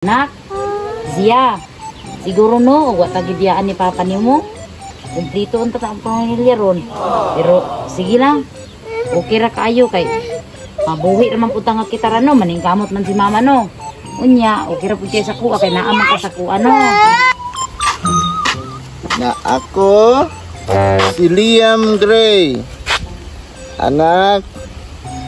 Nak, Zia, siguro no, wa ta gibiyaan ni Papa nimo. Kumplito unta ta ang pamilya ron. Pero sige lang, okay ra kaayo kay mabuhi ra man pud ta nga kita ra no, maningkamot man si Mama no. Unya, okay ra pud kay sa kuha kay naa man ka sa kuha no. Na ako si Liam Gray, anak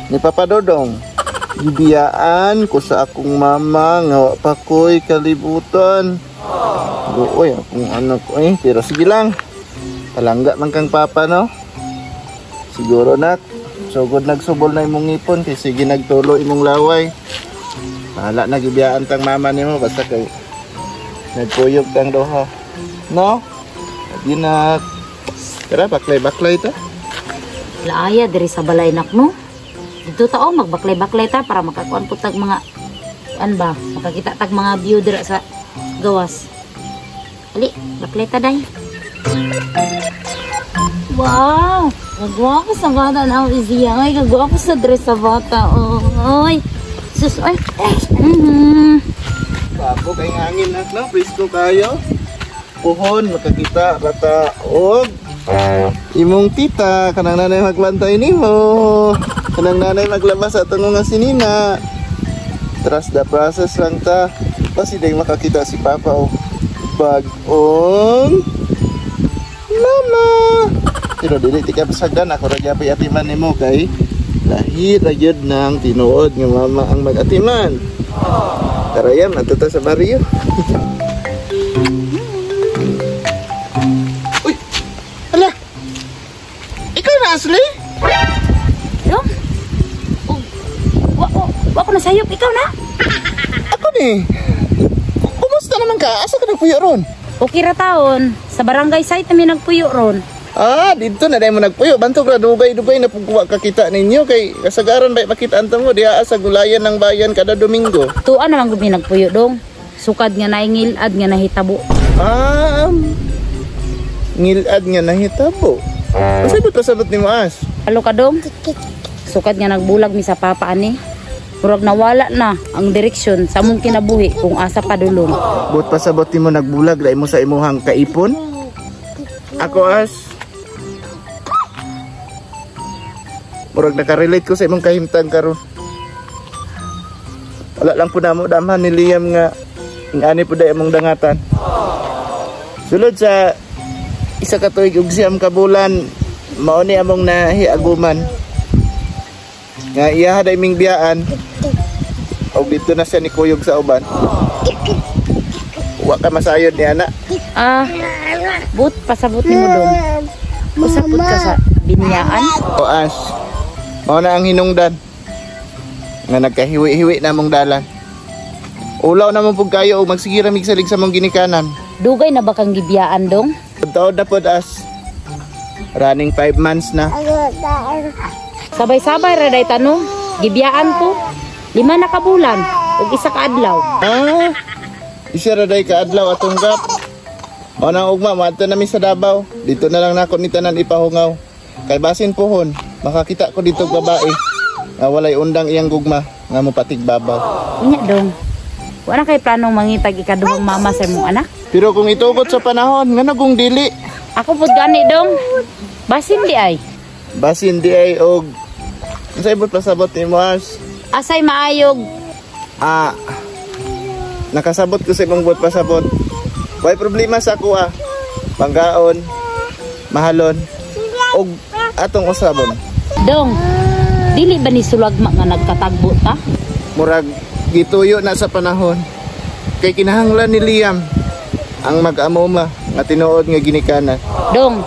ni Papa Dodong. Gibiyaan ko sa akong mama nga wa pa ko'y kalibutan. Uy, akong anak ko eh. Pero sige lang. Palangga man kang papa no. Siguro nak, sugod nagsubol na imong ngipon kay sige nagtulo imong laway. Bahala na gibiyaan tang mama nimo basta kay nagkuyog tang duha. No? Di na. Tara, baklay-baklay ta. Laaya diri sa balay nak no. Dito ta oh, magbaklay-baklay ta para makakuan pud tag mga an ba, makakita tag mga view dira sa gawas. Ali, baklay ta day. Wow! Kagwapo sa bata na ako, Zia. Ay, kagwapo sa dress sa bata. Oh, oy. Sus, oy. Babo kay hangin nak no, presko kayo. Puhon makakita rata og imong tita kanang nanay maglantay nimo. Kanang nanay maglabas sa atong nga sinina. Trust the process lang ta. Basi day makakita si Papa og bag-ong mama. Pero dili ti ka pasagdan, ako ra gyapon atiman nimo kay lahi ra gyud nang tinuod nga mama ang mag-atiman. Tara yan, adto ta sa baryo. Uy! Hala! Ikaw na, Ashley? Dong? Oh, wa ko na sayop. Ikaw na? Ako ni. Kumusta naman ka? Asa ka nagpuyo ron? Okay ra taon. Sa barangay site namin nagpuyo ron. Ah, dito na dahil mo nagpuyo. Bantog ra dugay-dugay na pugwa kakita ninyo. Kay kasagaran ba makita ang mo diha sa gulayan ng bayan kada Domingo. Tuan naman gumi nagpuyo dong. Sukad nga naingilad nga nahitabo. Ah, ngilad nga nahitabo. Unsay but pasabot nimo As? Alo ka dong? Sukad nga nagbulag mi sa papa ani. Murag nawala na ang direksyon sa among kinabuhi kung asa padulong. But pasabot nimo nagbulag dai mo sa imuhang kaipon? Ako As, murag nakarelate ko sa imong kahimtang karon. Wala lang po namo damhan ni Liam nga ingani po day among dangatan. Sulod sa isa ka tuig ug 9 ka bulan mao ni among nahiaguman. Nga iya day ming biyaan. Og dito na siya ni kuyog sa uban. Wa ka masayod ni ana. Ah, but pasabot nimo dong. Usapot ka sa biniyaan. O As, mao na ang hinungdan nga nagkahiwi-hiwi na mong dalan. Ulaw na mo pug kayo og magsige ra mig salig sa mong ginikanan. Dugay na ba kang gibiyaan dong? Taod na pod As. Running 5 months na. Sabay-sabay ra day tanong. Gibiyaan ko 5 na ka bulan ug 1 ka adlaw. Ah, isa ra day ka adlaw atong gap. Mao na ugma moadto nami sa Davao. Dito na lang nako ni tanan ipahungaw. Kay basin pohon, makakita ko dito babae nga walay undang iyang gugma nga mopatig babaw. Unya dong. Wala kay planong mangitag ikaduhang mama sa imong anak? Pero kung itugot sa panahon, ngano kung dili? Ako pud gani dong. Basin di ay. Basin di ay og unsay but pasabot nimo As? Asay maayog. Ah, nakasabot ko sa imong but pasabot. Way problema sa ako ah. Panggaon, mahalon, og atong usabon. Dong, dili ba ni sulagma nga nagkatagbo ta? Murag gituyo na sa panahon. Kay kinahanglan ni Liam ang mag-amoma nga tinuod nga ginikanan. Dong,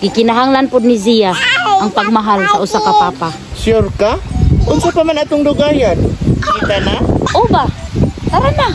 gikinahanglan pod ni Zia ang pagmahal sa usa ka papa. Sure ka? Unsa pa man atong dugayan? Kita na? O ba? Tara na.